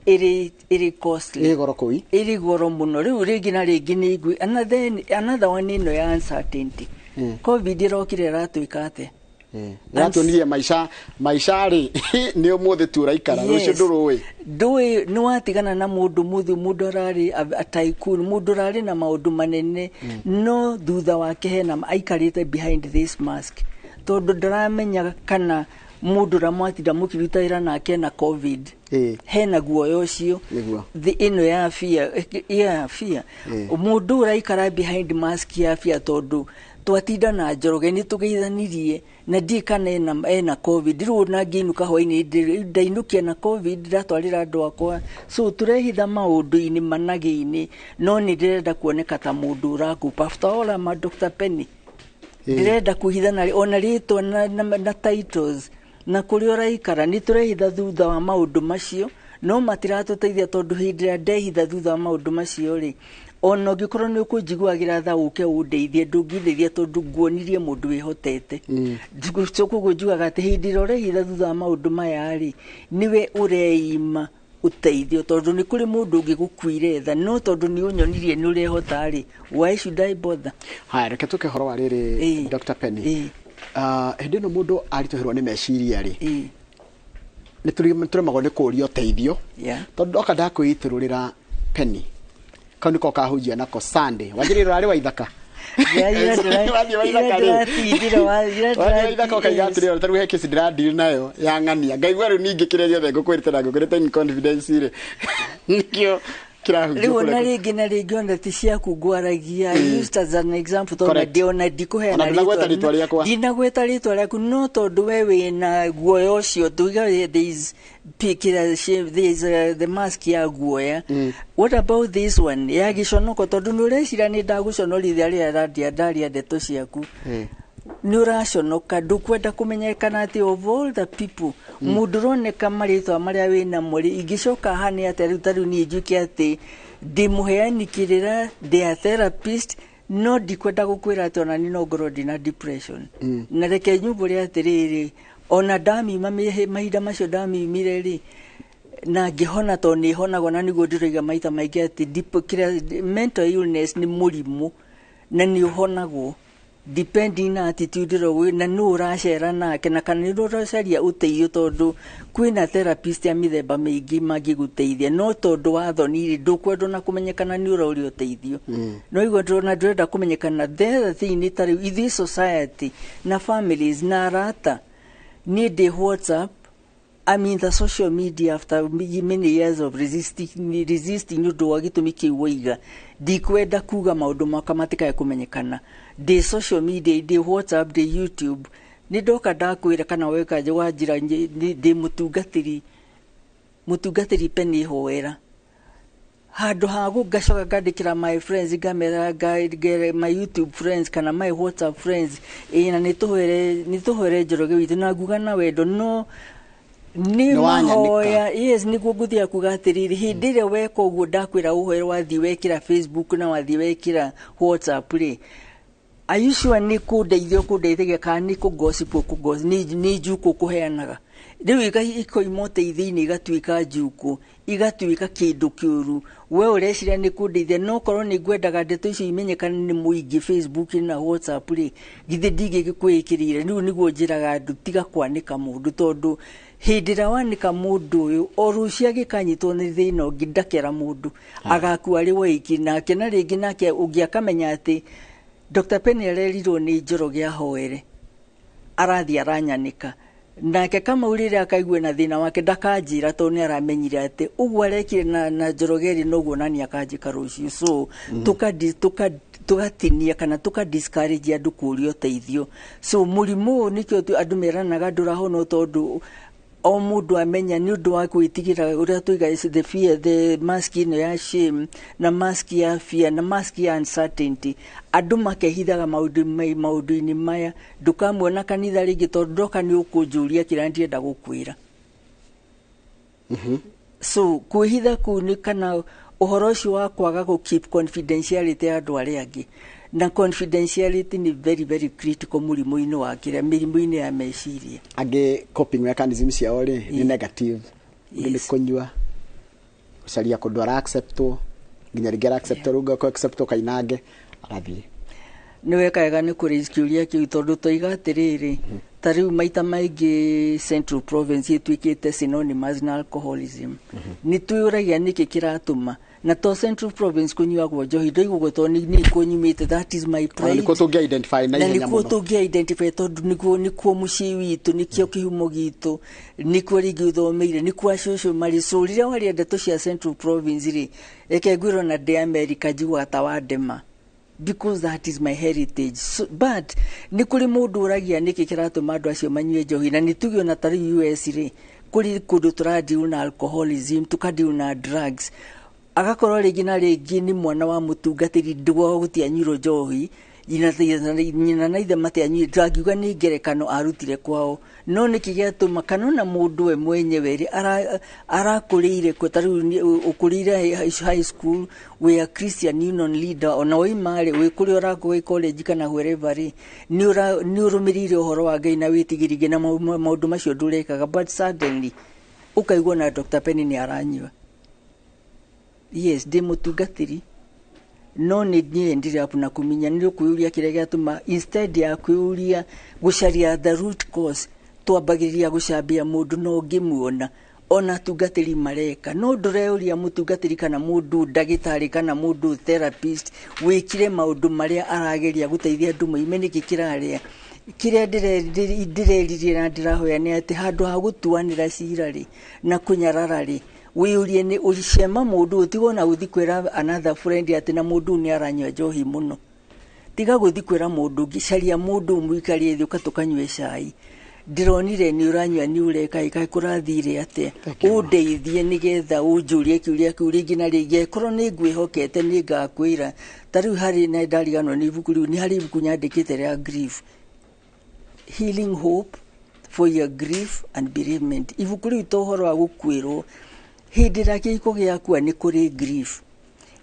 ĩrĩ costly. Ĩ goro kũi. Ĩrĩ goro mũno. Rĩu rĩngĩ na rĩngĩ nĩ igui. Another one ĩno ya uncertainty. COVID ĩrokire ĩratwĩka atĩa? Ĩratuonirie maica rĩ, nĩ ũmũthĩ tu ũraikara, rũciũ ndũrũĩ. Ndũĩ nĩ watigana na mũndũ mũthĩ, mũndũ ararĩ a tycoon, mũndũ ũrarĩ na maũndũ manene, no thutha wake hena aikarĩte behind this mask tondũ ndaramenya kana mũndũ ũrĩa mwatinda mũkĩruta wĩra nake na COVID hena guoya ũcio. Thĩ ĩno ya fear, ya fear. Mũndũ ũraikara behind mask ya fear tondũ twatinda na Njoroge nĩ tũgeithanirie na ndiĩ kana ena COVID. Rĩu ona ngĩinũka hwainĩ ndainũkia na COVID, ndatwarĩra andũ akwa. So tũrehitha maũndũ-inĩ managĩ-inĩ, no nĩ ndĩrenda kuoneka ta mũndũ ũrakupa. After all, I'm a Dr. Penny. Ndĩrenda kwĩhitha na ona rĩtwa na titles na kũrĩa ũraikara. Nĩ tũrehitha thutha wa maũndũ macio, no matiratũteithia tondũ hĩndĩ ĩrĩa ndehitha thutha wa maũndũ macio rĩ, ona ũngĩkorwo nĩ ũkũnjiguagĩra tha ũke ũndeithie, ndũngĩndeithia tondũ nguonirie mũndũ wĩhotete. So koguo njugaga atĩ hĩndĩ ĩrĩa ũrehitha thutha wa maũndũ maya rĩ, nĩwe ũreima ũteithio tondũ nĩ kũrĩ mũndũ ũngĩgũkuire tha, no tondũ nĩ ũnyonirie nĩ ũrehota rĩ, why should I bother? Haya, reke tũke ũhoro wa rĩrĩ, Dr. Penny. Hĩndĩ ĩno mũndũ aritũhĩrwo nĩ meciria rĩ, nĩ tũremagwo nĩ kũũria ũteithio tondũ ndoka ndakwĩitũrũrĩra Penny, kau nĩko kahunjia nako Sunday wanjĩrĩire ũrarĩ wa ithaka. Wathiĩ wa ithaka rĩ, wathiĩ wa ithaka ũkaiga atĩrĩrĩ, ta rĩu he kesi ndĩradiri nayo ya ng'ania, ngaigua rĩu ningĩ kĩrĩa gĩothe ngũkwĩrĩte na ngũkwĩrĩte in confidence rĩ, nĩkĩo kĩrahunjio Rĩu ona kũrĩa. Rĩngĩ na rĩngĩ ona ti ciaku ngwaragia. I used as an example tondũ ona ndikũheana. Ona ndũnagweta rĩtwa rĩakwa. Ndinagweta rĩtwa rĩaku, no tondũ we wĩna guoya ũcio, tuiga there is there is the mask ya guoya. What about this one ya gĩconoko? Tondũ nĩ ũreciria nĩ ndagũconorithia rĩrĩa ndaria ndaria ndeto ciaku. Nĩ ũraconoka, ndũkwenda kũmenyekana atĩ of all the people mũndũ ũroneka marĩtwa marĩa wĩnamo rĩ, ingĩcoka hane atĩa rĩu? Ta rĩu niĩ njuke atĩ ndĩ mũheani kĩrĩra, ndĩ a therapist, no ndikwenda gũkwĩra atĩ ona niĩ no ngorwo ndĩna depression. Na reke nyumbũre atĩrĩrĩ, ona ndamima mahinda macio ndamimire rĩ, na ngĩhona, tondũ nĩ honagwo, na nĩguo ndĩroiga maita maingĩ atĩ mental illness nĩ mũrimũ. Na nĩ ũhonagwo depending na attitude ĩrĩa wĩ na nũ ũracera nake, na kana nĩ ũracaria ũteithio, tondũ kwĩna therapist ya mĩthemba mĩingĩ mangĩgũteithia, no tondũ wa thoni rĩ, ndũkwenda ona kũmenyekana nĩ ũroria ũteithio. No igua ndĩrona ndũrenda kũmenyekana. The other thing nĩ ta rĩu ithuĩ society na families na arata, niĩ ndĩ WhatsApp, I'm in the social media after many years of resisting nĩ ũndũ wa gĩtũmi kĩu waiga. Ndikwenda kuga maũndũ makwa matikae kũmenyekana. Ndĩ social media, ndĩ WhatsApp, ndĩ YouTube. Nĩ ndoka ndakwĩra kana weka wanjĩra ndĩ mũtungatĩri Penny hoera handũ ha ngacoka ngandĩkĩra my friends, ngamera my YouTube friends kana my WhatsApp friends, ĩ na nĩ tũhoere Njoroge witũ, na nguga na wendo no nĩ Nĩ wanyanĩka. Mahoya, yes, nĩguo ngũthiaga kuga atĩrĩrĩ, hĩndĩ ĩrĩa weka ũguo, ndakwĩra ũhoere, wathiĩ wekĩra Facebook na wathiĩ wekĩra WhatsApp rĩ, are you sure nĩ kũndeithia ũkũndeithagia kana nĩ kũgossip ũkũgossip, nĩ njukũ ũkũheanaga? Rĩu ikoima ũteithio-inĩ, igatuĩka njukũ, igatuĩka kĩndũ kĩũru. We ũreciria nĩ kũndeithia, no korwo nĩ ngwendaga ndeto icio imenyekane nĩ mũingĩ Facebook na WhatsApp rĩ, githĩ ndingĩkwĩkĩrĩire? Rĩu nĩguo njĩraga andũ, tiga kwanĩka mũndũ, tondũ hĩndĩ ĩrĩa wanĩka mũndũ ũyũ, o rũciũ agĩkanyitwo nĩ thĩna ũngĩ, ndakera mũndũ agakua arĩ waiki nake, na rĩngĩ nake ũngĩ akamenya atĩ Dr. Penny arerirwo nĩ Njoroge ahoere, arathiĩ aranyanĩka nake. Kamau rĩrĩa akaigua na thĩna wake, ndakanjĩra, tondũ nĩ aramenyire atĩ ũguo arekire na Njoroge rĩ, noguo nani akanjĩka rũciũ. So tũgatinia kana tũka discourage andũ kũũria ũteithio. So mũrimũ ũyũ nĩkĩo andũ meranaga ndũrahonwo, tondũ o mũndũ amenya nĩ ũndũ wa gwĩtigĩra ũrĩa tuiga is the fear, the mask ĩno ya shame na mask ya fear na mask ya uncertainty. Andũ makehithaga maũndũ-inĩ maya. Ndũkamuona kanitha rĩngĩ, tondũ ndoka nĩ ũkũnjũria kĩrĩa ndĩrenda gũkwĩra. So kwĩhitha kũu nĩ kana ũhoro ũcio wa kwaga gũ keep confidentiality ya andũ arĩa angĩ, na confidentiality nĩ very very critical mũrimũ-inĩ wa kĩrĩa, mĩrimũ-inĩ ya meciria. Angĩ coping mechanism ciao rĩ nĩ negative. Ũndũ nĩ kũnyua, gũcaria kũndũ ara acceptwo, nginya rĩngĩ ara acceptwo rĩu ko acceptwo kainange agathiĩ. Nĩ weka wega nĩ kũraise kĩũria kĩu, tondũ toiga atĩrĩrĩ, ta rĩu maita maingĩ Central Province ĩtuĩkĩte synonymous na alcoholism. Nĩ twĩyũragia nĩkĩ kĩratũma, na to Central Province kũnyuagwo njohi. Ndoigwo ũguo tondũ nĩ kuo nyumĩte, that is my Ona pride. nĩkuo tũngĩ identify na na ihenya nĩkuo mũno. Tũngĩ identify tondũ nĩkuo mũciĩ witũ, nĩkĩo kĩhumo gitũ, nĩkuo rĩngĩ ũthomeire, nĩkuo acũcũ marĩ. So rĩrĩa waria ndeto cia Central Province rĩ, reke ngwĩrwo na ndĩ America njiguaga ta wandema, because that is my heritage. So, but nĩ kũrĩ mũndũ ũragia nĩkĩ kĩratũma andũ acio manyue njohi, na nĩ tuge ona ta rĩu US rĩ, kũrĩ kũndũ tũradeal na alcoholism, tũkadeal na drugs, agakorwo rĩngĩ na rĩngĩ nĩ mwana wa mũtungatĩri, ndwao gũtianyuirwo njohi, nyina na ithe matianyuire. Ndangiuga nĩ ngerekano arutire kwao, no nĩkĩ gĩatũma, kana ona mũndũ we mwenyewe rĩ, arakũrĩire kũ? Ta rĩu ũkũrĩire high school, wĩ a Christian union leader, ona waima rĩ, wĩ kũrĩa ũrakũĩ college kana wherever rĩ, nĩ ũrũmĩrĩire ũhoro wa Ngai na wĩtigĩri na maũndũ macio ndũrekaga, but suddenly ũkaigua na Dr. Penny nĩ aranyua. Yes, ndĩ mũtungatĩri, no nĩ niĩ ndire up na kũmenya nĩ ũkwĩyũria kĩrĩa gĩatũma. Instead ya kwĩyũria, gũcaria the root cause, twambagĩrĩria gũcambia mũndũ no ũngĩmuona ona atungatĩri mareka, no ndũreuria mũtungatĩri kana mũndũ ndagĩtarĩ kana mũndũ therapist wĩkire maũndũ marĩa arageria gũteithia andũ moime nĩkĩ kĩrarĩa. Kĩrĩa ndĩreririe na ndĩrahoya nĩ atĩ handũ ha gũtuanĩra cira rĩ na kũnyarara rĩ, wĩyũrie nĩ ũcema mũndũ, ũtigwo na gũthi kwĩra another friend atĩ na mũndũ ũyũ nĩ aranyua njohi mũno. Tiga gũthi kwĩra mũndũ ũngĩ, caria mũndũ ũmũikarie thĩ, ũka tũkanyue cai, ndĩronire nĩ ũranyua, nĩ ũreka ĩ, kaĩ kũrathire atĩa? Ũndeithie nĩgetha ũnjũrie kĩũria kĩu rĩngĩ na rĩngĩ. Angĩkorwo nĩ ngwĩhokete, nĩ ngakwĩra. Ta rĩu harĩ na ndariganwo nĩ ibuku rĩu, nĩ harĩ ibuku nyandĩkĩte rĩa grief, Healing Hope for Your Grief and Bereavement. Ibuku rĩu to ũhoro wa gũkuĩrwo, hĩndĩ ĩrĩa kĩhiko gĩakua nĩ kũrĩ grief,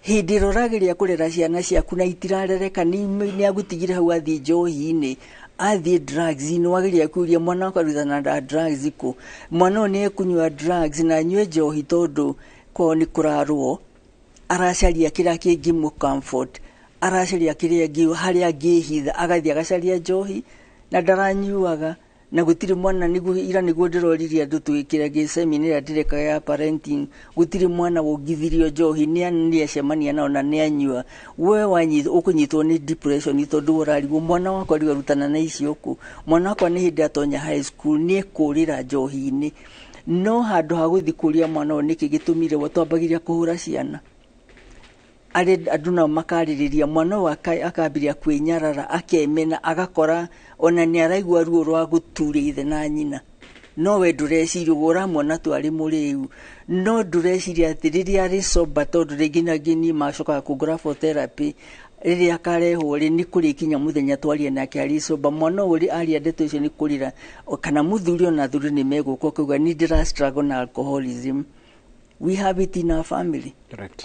hĩndĩ ĩrĩa ũrageria kũrera ciana ciaku na itirarereka, nĩ agũtigire hau athiĩ njohi-inĩ, athiĩ drugs-inĩ, wageria kũria mwana wakwa arutana na drugs kũ? Mwana ũyũ nĩ ekũnyua drugs na anyue njohi tondũ kwao nĩ kũrarũo, aracaria kĩrĩa kĩngĩmũ comfort. Aracaria kĩrĩa harĩa angĩhitha, agathiĩ agacaria njohi na ndaranyuaga na gũtirĩ mwana. Nĩguo ira nĩguo ndĩroririe andũ twĩkĩra gĩ seminar ĩrĩa ndĩreka ya parenting. Gũtirĩ mwana wongithirio njohi, nĩ acemania nao na nĩ anyua. We wanyitwo, ũkũnyitwo nĩ depression, tondũ ũrarigwo, mwana wakwa rĩu arutana na icio kũ? Mwana wakwa nĩ hĩndĩ atonya high school, nĩ ekũrĩra njohi-inĩ. No handũ ha gũthiĩ kũria mwana ũyũ nĩkĩ gĩtũmire, we twambagĩria kũhũra ciana. Arĩ andũ nao makarĩrĩria mwana ũyũ, akambĩrĩria kwĩnyarara, akemena, agakora ona nĩ araigua ruo rwa gũturia ithe na nyina. No we ndũreciria ũguo, ũramuona tu arĩ mũrĩu, no ndũreciria atĩ rĩrĩa arĩ sober, tondũ rĩngĩ na rĩngĩ niĩ macokaga kũngora for therapy, rĩrĩa akarehwo rĩ, nĩ kũrĩkinya mũthenya twarie nake arĩ sober. Mwana ũyũ rĩ, aria ndeto icio nĩ kũrĩra. O kana mũthuri ona athuri nĩ megũka ũkauga nĩ ndĩra struggle na alcoholism. We have it in our family.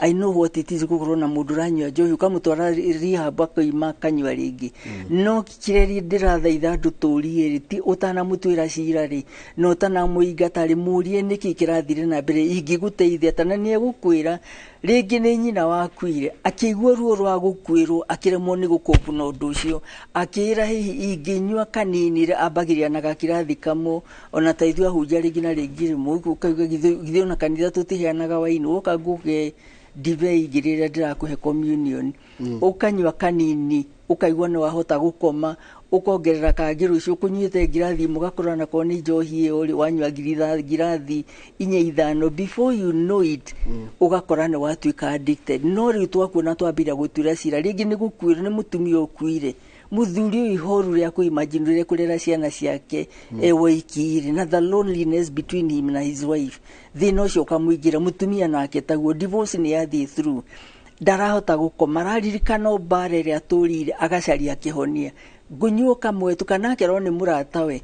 I know what it is gũkorwo na mũndũ ũranyua njohi, ũkamũtwara rehab, akoima akanyua rĩngĩ. No kĩrĩa ndĩrathaitha andũ tũrie rĩ, ti ũtanamũtuĩra cira rĩ, na ũtanamũingata rĩ, mũrie nĩkĩ kĩrathire na mbere, ingĩgũteithia tana. Nĩ egũkwĩra rĩngĩ nĩ nyina wakuire, akĩigua ruo rwa gũkuĩrwo, akĩremwo nĩ gũkũmbu na ũndũ ũcio, akĩĩra hihi ingĩnyua kanini rĩ, ambagĩrĩria na gakirathi kamwe. Ona ta ithuĩ ahunjia, rĩngĩ na rĩngĩ rĩmwe ũkauga, githĩ ona kanitha tũtiheanaga waini? Woka ngũhe ndibei ingĩ rĩrĩa ndĩrakũhe communion, ũkanyua kanini, ũkaigua nĩ wahota gũkoma, ũkongerera kangĩ rũciũ, ũkũnyuĩte ngirathi ĩmwe, ũgakora nakorwo nĩ njohi ĩyo rĩ, wanyua ngirathi inya, ithano, before you know it ũgakora nĩ watuĩka addicted. No rĩu twakuona twambĩrĩria gũtuĩra cira, rĩngĩ nĩ gũkuĩrwo nĩ mũtumia ũkuire, mũthuri ũyũ ihoru rĩa kũimagine rĩrĩa kũrera ciana ciake e woiki rĩ, na the loneliness between him na his wife, thĩna ũcio ũkamũingĩra. Mũtumia nake taguo, divorce nĩ yathiĩ through, ndarahota gũkoma, araririkana o mbara ĩrĩa atũrire, agacaria kĩhonia, ngũnyuo kamwe tu, kana akerwo nĩ mũratawe,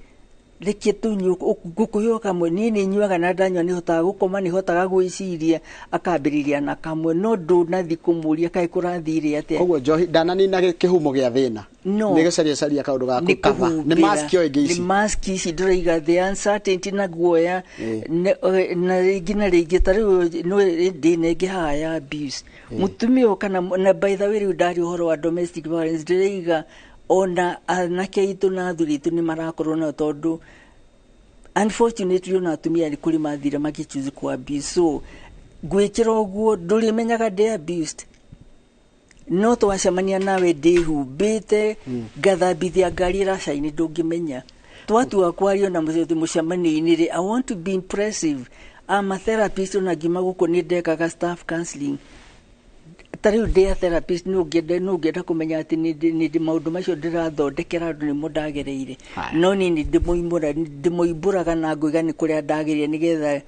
reke tũnyue, ngũkũheo kamwe, niĩ nĩ nyuaga na ndanyua nĩ hotaga gũkoma, nĩ hotaga gwĩciria. Akambĩrĩria na kamwe, no ndũnathi kũmũria kaĩ kũrathire atĩa. Koguo njohi ndananina kĩhumo gĩa thĩna. No. Nĩ gũcaria caria kaũndũ ga nĩ gũkaba, nĩ kũhumbĩra. Mask ĩyo ĩngĩ nĩ ici. Mask ici ndĩraiga, the uncertainty na guoya. Na rĩngĩ na rĩngĩ ta rĩu no ndĩna ĩngĩ haha ya abuse, mũtumia ũyũ kana na by the way, rĩu ndaria ũhoro wa domestic violence, ndĩraiga ona anake aitũ na athuri aitũ nĩ marakorwo nayo, tondũ unfortunately ona atumia nĩ kũrĩ mathire magĩchoose ku abuse. So ngwĩkĩra ũguo, ndũrĩmenyaga ndĩ abused, no twacemania nawe ndĩhumbĩte ngathambithia ngari ĩracaini, ndũngĩmenya. Twatua kwario na mũcemanio-inĩ rĩ, I want to be impressive. I'm a therapist, ona ngiuma gũkũ nĩ ndekaga staff counseling. Ta rĩu ndĩ a therapist, nĩ ũngĩenda kũmenya atĩ nĩ ndĩ maũndũ macio ndĩrathondekera andũ nĩmo ndagereire. Haya. No niĩ nĩ ndĩmoimbũraga na ngoiga nĩ kũrĩa ndagereire, nĩgetha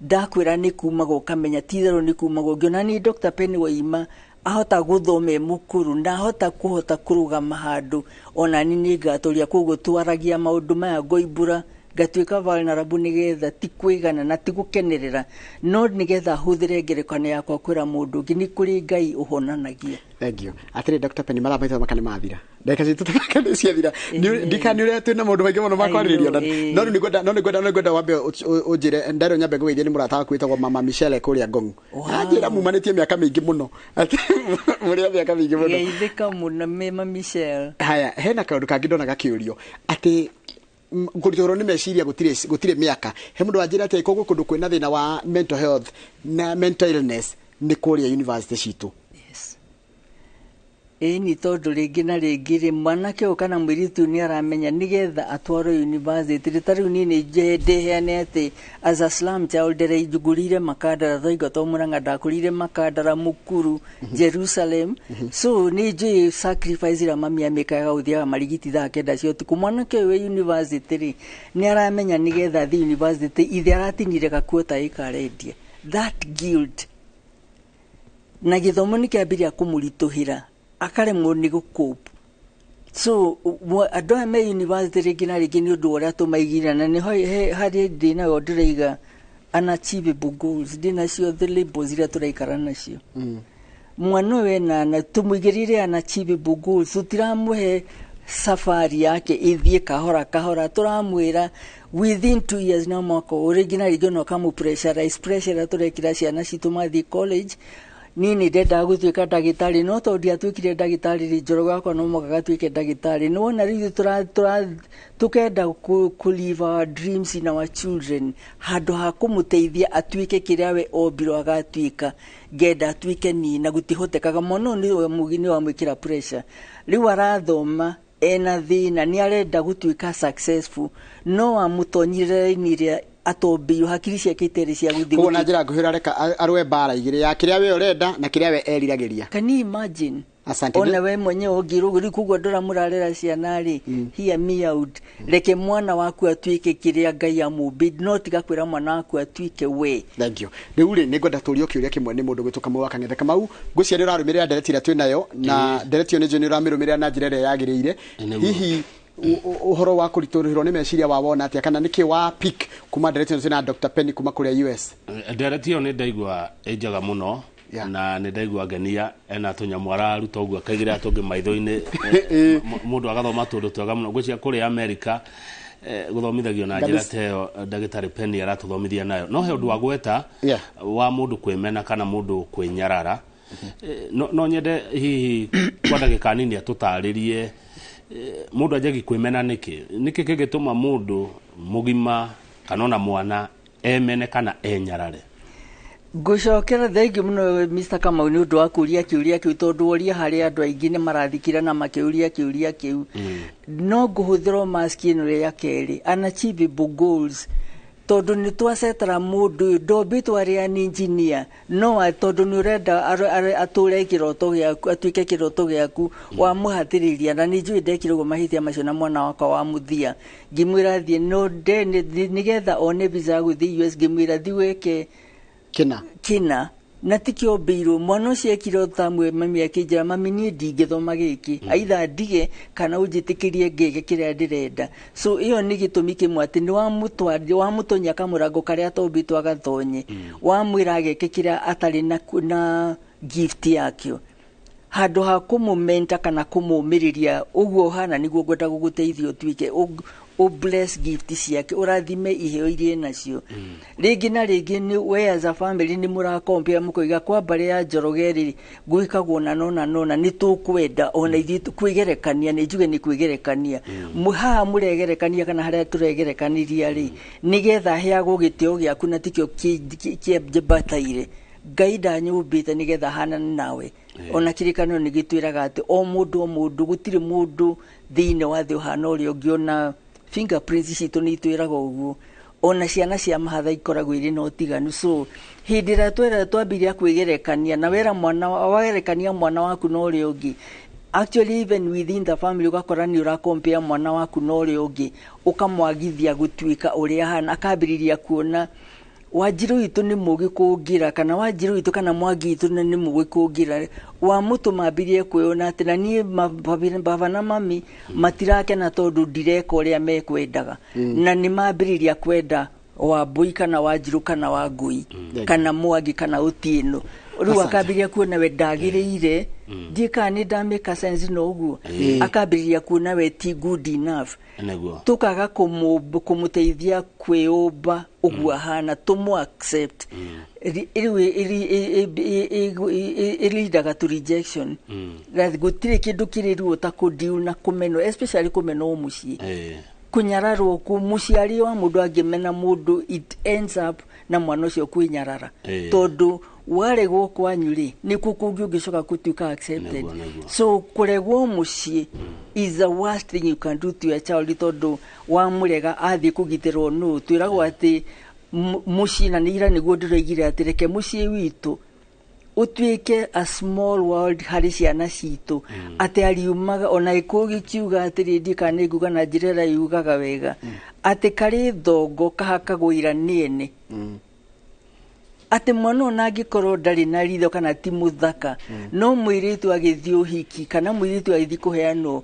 ndakwĩra nĩ kumaga ũkamenya ti itherũ nĩ kumaga. Ũngĩona nĩ Dr. Penny Waima ahota gũthoma e mũkũrũ na ahota kũhota kũrũgama handũ, ona ni nĩ ngatũria. Koguo twaragia maũndũ maya, ngoimbũra, ngatuĩka vulnerable, nĩgetha ti kwĩgana na ti gũkenerera, no nĩgetha hũthĩre ngerekano yakwa kwĩra mũndũ ũngĩ nĩ kũrĩ Ngai ũhonanagia. Thank you. Atĩrĩ, Dr. Penny, mathaa maitũ maka nĩ mathira, ndagĩka citũ maka nĩ ciathira. Ndikani ũrĩa twĩna maũndũ maingĩ mũno ma I kwarĩrĩria know, ona. No rĩu nĩ ngwenda wambe ũnjĩre, ndarĩ nyambe ngũgeithie nĩ mũrata waku wĩtagwo Mama Michelle kũrĩa Ngong. Wow. Anjĩra mumanĩtie mĩaka mĩingĩ mũno, atĩ mũrĩ a mĩaka mĩingĩ mũno. Geithĩka mũno mema Michelle. Haya, hena kaũndũ kangĩ ndona gakĩũrio atĩ kũritũhĩrwo nĩ meciria gũtirĩ mĩaka. He mũndũ wanjĩra atĩ koguo kũndũ kwĩna thĩna wa mental health na mental illness nĩ kũrĩa university citũ. Yes. Ĩni, tondũ rĩngĩ na rĩngĩ rĩ, mwanake ũyũ kana mũirĩtu nĩ aramenya nĩgetha atwarwo university rĩ, ta rĩu niĩ nĩ ndĩheane atĩ as a slum child ndĩraingũrire Makandara, twaingatwo Mũrang'a, ndakũrire Makandara, Mukuru, Jerusalem, so nĩ njũĩ sacrifice ĩrĩa mami amĩkaga gũthiaga marigiti thaa 9 cia ũtukũ. Mwanake ũyũ wĩ university rĩ, nĩ aramenya nĩgetha athiĩ university ithe aratinire gakuota ĩkarendia, that guilt na gĩthomo nĩ kĩambĩrĩria kũmũritũhĩra, akaremwo nĩ gũcope. So andũ aya me university rĩngĩ na rĩngĩ nĩ ũndũ wa ũrĩa tũmaigire, na nĩ harĩ ndĩ nayo ndĩraiga unachievable goals, ndĩ nacio, the labels iria tũraikara nacio. Mwana ũyũ ena na tũmũigĩrĩire unachievable goals, tũtiramũhe safari yake ĩthiĩ kahora kahora, tũramwĩra within 2 years na mwaka ũyũ. Rĩngĩ na rĩngĩ ona ũkamũ pressurize, pressure ĩrĩa tũrekĩra ciana citũ mathiĩ college. Niĩ nĩ ndendaga gũtuĩka ndagĩtarĩ, no tondũ ndiatuĩkire ndagĩtarĩ rĩ, Njoroge wakwa no mũhaka gatuĩke ndagĩtarĩ. Nĩ wona rĩu tũkenda kũ live our dreams in our children handũ ha kũmũteithia atuĩke kĩrĩa we ombirwo agatuĩka. Ngenda atuĩke niĩ, na gũtihotekaga. Mwana ũyũ nĩ wamwĩkĩra pressure. Rĩu arathoma ena thĩna, nĩ arenda gũtuĩka successful, no wamũtonyire raini ĩrĩa atombĩirwo, hakiri ciake itarĩ cia gũthiĩ. Koguo na njĩra nguhĩ ũrareka arũe mbara igĩrĩ, ya kĩrĩa we ũrenda na kĩrĩa we eriragĩria. Can you imagine? Asante. Ona we mwenyewe ũngĩrwo ũguo, rĩu koguo andũ arĩa mũrarera ciana rĩ, hear me out. Reke mwana waku atuĩke kĩrĩa Ngai amũmbĩire, no tiga kwĩra mwana waku atuĩke we. Thank you. Rĩu rĩ, nĩ ngwenda tũrio kĩũria kĩmwe nĩ mũndũ gwĩtwo Kamau wa Kang'ethe. Kamau, ngwĩciria nĩ ũrarũmĩrĩra ndereti ĩrĩa twĩ nayo, na ndereti ĩyo nĩ njũĩ nĩ ũramĩrũmĩrĩra na njĩra ĩrĩa yagĩrĩire. Nĩguo. Hihi ũhoro wa kũritũhĩrwo nĩ meciria wa wona atĩa, kana nĩkĩ wa pick kuma ndereti ĩno twĩna Dr. Penny kuma kũrĩa US? Ndereti ĩyo nĩ ndaigua ĩ njega mũno, na nĩ ndaigua ngenia ena tũnyamũ araruta ũguo akaigĩrĩra tũngĩ maitho-inĩ, mũndũ agathoma tũndũ twega mũno. Ngwĩciria kũrĩa Amerika gũthomithagio na njĩra ta ĩyo ndagĩtarĩ Penny aratũthomithia nayo. No he ũndũ wa gweta wa mũndũ kwĩmena kana mũndũ kwĩnyarara. No nyende hihi kwa ndagĩka nini atũtarĩrie, mũndũ anjagia kwĩmena nĩkĩ? Nĩkĩ kĩngĩtũma mũndũ mũgima kana ona mwana emene kana enyarare? Ngũcokera thengiũ mũno Mr. Kamau nĩ ũndũ wa kũria kĩũria kĩu, tondũ woria harĩ andũ aingĩ nĩ marathikĩra na makĩũria kĩũria kĩu. No ngũhũthĩra mask ĩno ya kerĩ, unachievable goals, tondũ nĩ twacetera mũndũ ũyũ ndombĩtwo arĩ an engineer, no tondũ nĩ ũrenda atũre kĩroto gĩaku, atuĩke kĩroto gĩaku, wamũhatĩrĩria. Na nĩ njũĩ ndekire ũguo mahĩtia macio na mwana wakwa wa mũthia, ngĩmwĩra thiĩ no nde nĩgetha one visa ya gũthiĩ US, ngĩmwĩra thiĩ wĩke kĩna kĩna, na ti kĩombĩirwo. Mwana ũcio ekire o ta mami akĩnjĩra, mami niĩ ndingĩthoma gĩkĩ, either ndige kana ũnjĩtĩkĩrie ngĩke kĩrĩa ndĩrenda. So ĩyo nĩ gĩtũmi kĩmwe, atĩ nĩ wamũtonya kamũrango karĩa atombĩtwo agatonye, wamwĩra ageke kĩrĩa atarĩ na gift yakĩo, handũ ha kũmũmenta kana kũmũmĩrĩria ũguo ũhana nĩguo ngwenda gũgũteithia ũtuĩke ũ bless gift ciake, ũrathime iheo iria enacio. Rĩngĩ na rĩngĩ nĩ we as a family nĩ mũrakompea, mũkoiga kwa mbarĩ ya Njoroge rĩ gwĩkagwo na nona nona, nĩ tũkwenda ona ithuĩ kwĩgerekania. Nĩ njuge nĩ kwĩgerekania, haha mũregerekania kana harĩa tũregerekaniria rĩ, nĩgetha heagwo gĩtĩo gĩaku na tikĩo kĩambataire. Ngai ndanyũmbĩte nĩgetha hanane nawe. Ona kĩrĩkanĩro nĩ gĩtwĩraga atĩ o mũndũ o mũndũ, gũtirĩ mũndũ thĩinĩ wa thĩ ũhana ũrĩa ũngĩ, ona fingerprints citũ nĩ itwĩraga ũguo, ona ciana cia mahatha ikoragwo irĩ na ũtiganu. So hĩndĩ ĩrĩa twera twambiria kwĩgerekania na wera mwana wagerekania mwana waku na ũrĩa ũngĩ, actually even within the family ũgakora nĩ ũrakompea mwana waku na ũrĩa ũngĩ, ũkamwagithia gũtuĩka ũrĩa ahana, akambĩrĩria kuona Wanjirũ witũ nĩ mũgĩ kũngĩra, kana Wanjirũ witũ kana Mwangi witũ nĩ mũgĩ kũngĩra, wamũtũma ambirie kwĩona atĩ na niĩ baba na mami matirakena tondũ ndireka ũrĩa mekwendaga, na nĩ mambĩrĩria kwenda Wambũi kana Wanjirũ kana Wangũi kana Mwangi kana Otieno. Rĩu akambĩrĩria kuona we ndagĩrĩire, ndiĩ kana nĩ ndamĩka sense, no ũguo akambĩrĩria kuona we ti good enough. Tukaga kũmũteithia kwĩũmba ũguo ahana, tũmũ accept. Rĩu ĩleadaga to rejection. Na gũtirĩ kĩndũ kĩrĩ ruo ta kũdiu na kũmenwo, especially kũmenwo mũciĩ, kũnyararwo ku mũciari wa mũndũ angĩmena mũndũ, it ends up na mwana ũcio kwĩnyarara, tondũ waregwo kwanyu rĩ, nĩkuo kũngĩ ũngĩcoka gũtuĩka accepted. Nĩguo, nĩguo. So kũregwo mũciĩ is the worst thing you can do to your child, tondũ wamũrega athiĩ kũgitĩrwo nũ? Twĩragwo atĩ mũciĩ, na nĩ ira nĩguo ndĩroigire atĩ reke mũciĩ witũ ũtuĩke a small world harĩ ciana citũ, atĩ ariumaga ona gĩkũyũ gĩkiuga atĩrĩ, ndiĩ kana nĩ nguga na njĩra ĩrĩa yugaga wega, atĩ karĩ thongo kahakagwo ira nĩ ene, atĩ mwana ona angĩkorwo ndarĩ na ritho kana ti mũthaka, no mũirĩtu agĩthiĩ ũhiki kana mũirĩtu agĩthiĩ kũheanwo,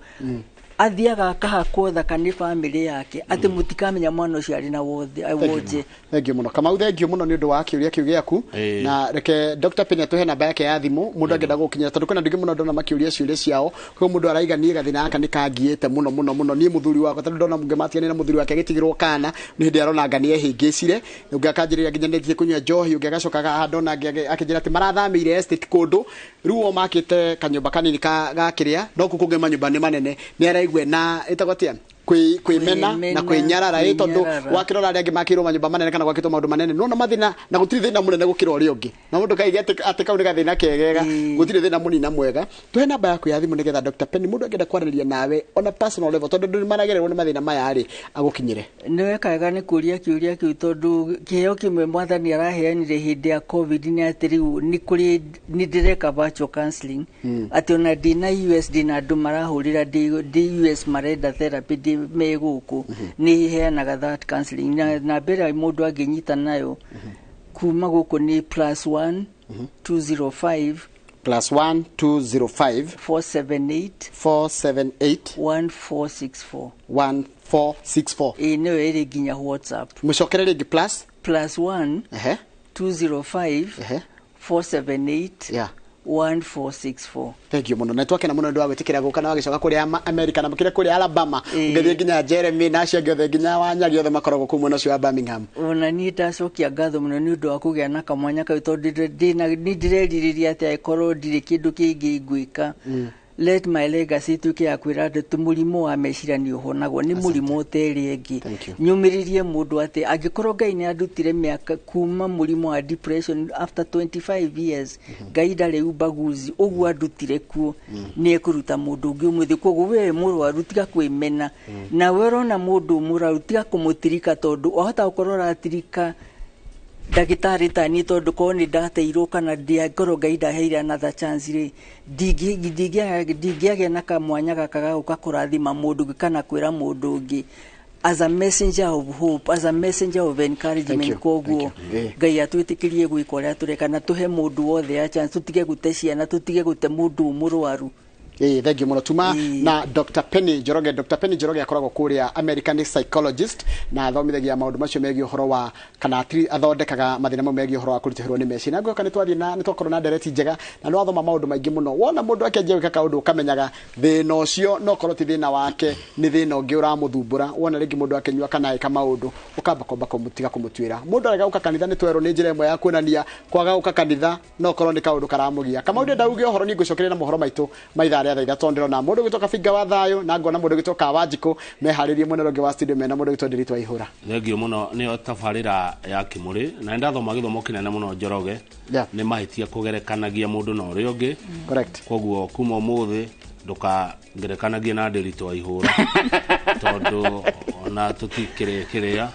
Athiaga akahakwo thaka nĩ bamĩrĩ yake atĩ mũtikamenya mwana ũcio arĩ na wothe wonje. Thank you muno, Kamau, thank you muno nĩ ũndũ wa kĩũria kĩu gĩaku. Na reke Dr. Penny atũhe namba yake ya thimũ mũndũ angĩenda gũkinyĩra, tondũ kwĩna andũ aingĩ mũno ndona makĩũria ciũria ciao. Koguo mũndũ araiga niĩ gathĩna gaka nĩ kangiĩte mũno mũno mũno, niĩ mũthuri wakwa, tondũ ndona mũngĩ matiganire na mũthuri wake agĩtigĩrwo kana nĩ hĩndĩ arona anga nĩ ehĩngĩcire, ũngĩ akanjĩrĩria nginya nĩ kũnyua njohi, ũngĩ agacoka haha ndona angĩ akĩnjĩra atĩ marathamĩire estate kũndũ rĩu o makĩte kanyũmba kanini ka gakĩrĩa, no kũu kũngĩ manyũmba nĩ manene, nĩ araigua na ĩtagwo atĩa, kwĩmena na kwĩnyarara ĩ, tondũ wakĩrora arĩa angĩ makĩirwo manyũmba manene kana gwakĩtwo maũndũ manene, nona mathĩna na gũtirĩ thĩna mũnene gũkĩra ũrĩa ũngĩ, na mũndũ kaige atĩ kau nĩ gathĩna kegega, gũtirĩ thĩna mũnini na mwega. Tũhe namba yaku ya thimũ nĩgetha Dr. Penny, mũndũ angĩenda kwaranĩria nawe ona personal level, tondũ andũ nĩ maragererwo nĩ mathĩna maya rĩ, agũkinyĩre. Nĩ weka wega nĩ kũria kĩũria kĩu, tondũ kĩheo kĩmwe mwathani araheanire hĩndĩ ya COVID nĩ atĩ rĩu nĩ kũrĩ nĩ ndĩreka virtual counseling, atĩ ona ndĩna US ndĩna andũ marahũrĩra ndĩ US marenda therapy ndĩ me gũkũ, nĩ heanaga that counseling. Na mbere mũndũ angĩnyita nayo kuma gũkũ nĩ +1 205 +1 205 478 478 1464. 1464. Ĩĩ, nĩyo ĩrĩ nginya WhatsApp. Mũcokere rĩngĩ, plus +1 205 478 1464. Thank you muno, na twakena muno ndu wa gwitikira guka na wagicoka kuria America na makĩria kuria Alabama. Ũngĩthiĩ nginya Jeremy na acio angĩ othe, nginya Wanyagi, othe makoragwo kũu mwena ũcio wa Birmingham. Ona niĩ ndacokia ngatho mũno nĩ ũndũ wa kũgĩa na kamwanya kau, tondũ nĩ ndĩrerirĩria atĩ angĩkorwo ndirĩ kĩndũ kĩngĩ ngwĩka, let my legacy ituĩke ya kwĩra andũ atĩ mũrimũ wa meciria nĩ ũhonagwo, nĩ mũrimũ ũterĩ ĩngĩ. Thank you. Nyũmĩrĩrie mũndũ atĩ angĩkorwo Ngai nĩ andutire mĩaka kuma mũrimũ wa depression after 25 years, Ngai ndarĩ ubaguzi, ũguo andutire kuo nĩ ekũruta mũndũ ũngĩ ũmũthĩ. Koguo we mũrwaru, tiga kwĩmena, nawe ũrona mũndũ mũrwaru, tiga kũmũtirika, tondũ wahota gũkorwo ũratirika ndagĩtarĩ ta niĩ, tondũ korwo nĩ ndateirwo kana ndĩangorwo Ngai ndaheire another chance rĩ, ndingĩagĩa na kamwanya gaka ga gũka kũrathima mũndũ ũngĩ kana kwĩra mũndũ ũngĩ as a messenger of hope, as a messenger of Thank encouragement. you. Koguo Thank you. Ngai atwĩtĩkĩrie gwĩka ũrĩa tũreka na tũhe mũndũ wothe a chance, tũtige gũte ciana, tũtige gũte mũndũ mũrwaru. Ĩĩ, thank you mũno. Tuma na Dr. Penny Njoroge. Dr. Penny Njoroge akoragwo kũrĩa America, nĩ psychologist na athomithagia maũndũ macio megiĩ ũhoro wa kana athondekaga mathĩna mau megiĩ ũhoro wa kũritũhĩrwo nĩ meciria. Na ngũka nĩ twathiĩ na nĩ twakorwo na ndereti njega na nĩ wathoma maũndũ maingĩ mũno. Wona mũndũ akĩanjia gwĩka kaũndũ, ũkamenyaga thĩna ũcio no korwo ti thĩna wake, nĩ thĩna ũngĩ ũramũthumbũra. Wona rĩngĩ mũndũ akĩnyua kana ĩka maũndũ, ũkamba kwamba kũmũtiga kũmũtuĩra. Mũndũ arega gũka kanitha, nĩ twerwo nĩ njĩra ĩmwe ya kuonania kwaga gũka kanitha no korwo nĩ kaũndũ karamũgia. Kamau, ndĩrenda uge ũhoro, niĩ ngũcokeria na mohoro maitũ ma ithaa rĩa thaa 3, ndĩrona mũndũ ũgĩtwo Kabinga wa Thayũ na ngona mũndũ ũgĩtwo Kawanjikũ meharĩrie mwena ũrĩa ũngĩ wa studio mena mũndũ ũgĩtwo Ndĩritũ wa Ihũra. Thengio mũno, nĩyo tabarĩra ya Kĩmũrĩ, na nĩndathoma gĩthomo kĩnene mũno, Njoroge. Nĩ mahĩtia kũgerekanagia mũndũ na ũrĩa ũngĩ. Koguo kuma ũmũthĩ ndũkangerekanagie na Ndĩritũ wa Ihũra, tondũ ona tũtikĩrĩ kĩrĩa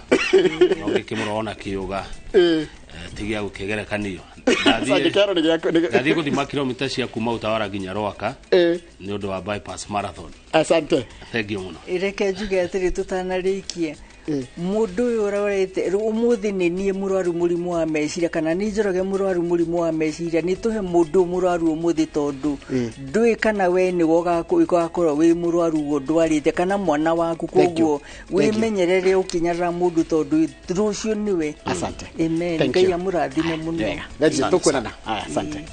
no gĩkĩmũrona kĩũga ti gĩa gũkĩgerekanio. Kĩaro nĩ gĩaku Ndathiĩ gũthima kilomita cia kuma Utawara nginya Rwaka nĩ ũndũ wa bypass marathon. Asante. Thengio mũno. Reke njuge atĩrĩ tũtanarĩkia, mũndũ ũyũ ũrorete rĩu ũmũthĩ nĩ niĩ mũrwaru mũrimũ wa meciria kana nĩ Njoroge mũrwaru mũrimũ wa meciria, nĩ tũhe mũndũ mũrwaru ũmũthĩ, tondũ ndũĩ kana we nĩwe ũgakorwo wĩ mũrwaru ũguo ndwarĩte kana mwana waku. Thank you. Koguo Thank you. wĩmenyerere ũkĩnyarara mũndũ, tondũ rũciũ nĩwe. Asante. Amen. Thank Ngai you. amũrathime mũno. Wega. Thank you. Tũkuonana. Aya, asante.